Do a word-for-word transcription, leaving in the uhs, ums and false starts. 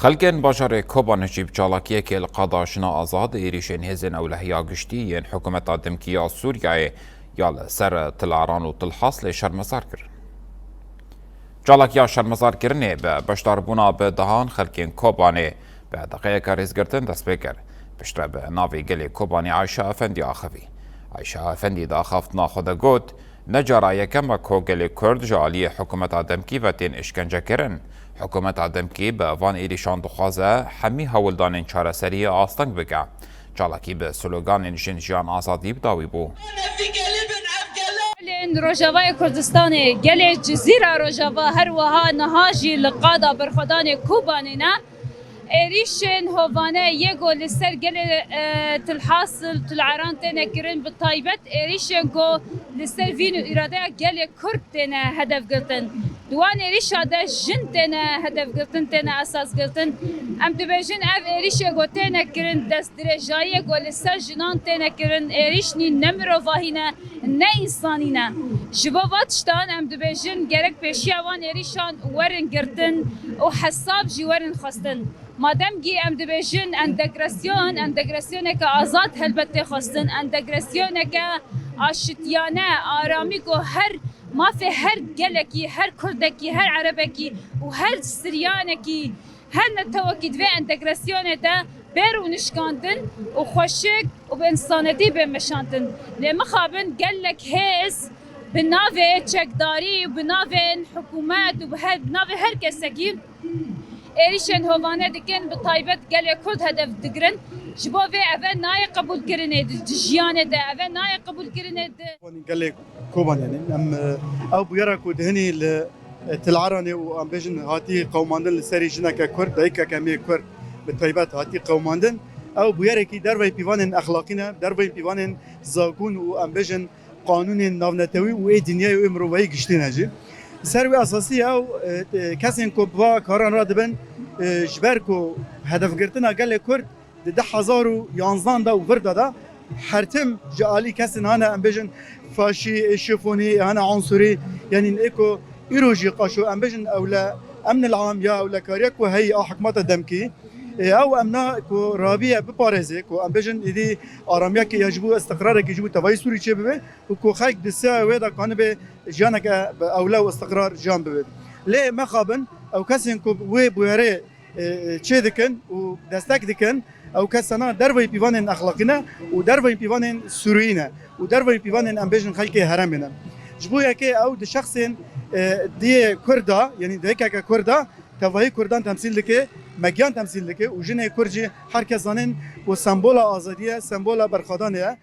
Xelkên bajarê Kobanê jî bi çalakiyekê li qada jina azad êrîşên hêzên ewlehiya giştî yên hikûmeta dimkî ya Sûriyeyê ya li ser Til Aran û Til Haslê şermezar kirin. Çalakiya şermezarkirinê bi beşdarbûna bi dehan xelkên Kobanê bi deqeyeke rêzgirtin dest pê kir. Piştre bi navê gelê Kobanê Ayşe Efendî axivî. Ayşe Efendî di axaftina xwe de got, Ne cara yekem e ku gelê Kurd ji aliyê hikûmeta demkî ve tên îşkencekirin. Hikûmeta demkî bi van êrîşan dixwaze hemî hewldanên çareseriyê asteng bike. Çalakî bi sloganên Jin, Jiyan, Azadî bi dawî bû. Gelên Rojavayê Kurdistanê, gelê Cizîra Rojava her wiha niha jî li qada berxwedanê Kobanê ne. Êrîşên hovane yê ku li ser gelê, e, Tilhasil, Tilaran têne kirin, bi taybet êrîşên ku li ser vîn û îradeya gelê Kurd têne hedef girtin. Di wan êrîşa de jin têne hedef girtin, têne esas girtin. Em dibêjin ev êrîşê ku têne kirin, destdirêjayiyê ku li ser jinan têne kirin, êrîş nîn, ne mirovahî ne, ne însanî ne. Ji bo va tiştan em dibêjin gerek pêşiya wan êrîşan werin girtin û hesab jî werin xwestin. Mademkî em dibêjin entegrasyon, entegrasyoneke azad helbet tê xwestin, entegrasyoneke aşitiyane, aramî ku her mafê her gelekî, her kurdekî, her erebekî û her siryanekî, her netewekî di vê entegrasyonê de bê rûnişkandin û xweşik û bi însanetî bê meşandin. Lê mixabin gelek hêz bi navê çekdarî û bi navên hikûmet û bi her, bi navê her kesekî êrîşên hovane dikin, bi taybet gelê Kurd hedef digirin. Ji bo vê eve nayê qebûlkirinê di, di jiyanê de, eve nayê qebûlkirinê di. Gelê Kobanê ne. Em, e, ew bûyera ku dihinî li, e, Til Aranê û em bêjin hatî qewimandin li serî jineke Kurd, dayikeke me Kurd bi taybet hatî qewimandin. Ew bûyerekî derveyî pîvanên exlaqî ne, derveyî pîvanên zakûn û em bêjin qanûnên navnetewî û ê dinyayê û ê mirovahî giştî ne jî. Ser wê esasî ew, e, e, kesên ku bi va karan re dibin, e, ji ber ku hedefgirtina gelê Kurd di du hezar û yanzdan de û vir de de her tim ji alî kesên hane, em bêjin faşî, ê şifonî, hane unsurî, yanî ê ku îro jî qaşo, em bêjin ewle emnil am ya ewlekariya ku heyî a hikûmeta demkî, e, ew emna ku rabiye biparêze, ku em bêjin êdî aramiyekê ya ji bo istiqrarekê ji bo tevayî Sûrî çêbibe û ku xelk di sê wê de kanibe jiyaneke bi ewle û istiqrar jiyan bibe. Lê mexabin ew kesên ku wê bûyerê, e, e, çê dikin û destek dikin, ew kesana derveyî pîvanên exlaqî ne û derveyî pîvanên Sûriyî ne û derveyî pîvanên, em bêjin, xelkê herêmê ne. Ji bo yekê ew di şexsên, e, diyê Kurda, yanî di yekeke Kurda, tevahî Kurdan temsîl dike, megiyan temsîl dike û jinê Kurd jî her kes zanin ku sembola azadiyê, sembola berxwedanê ye.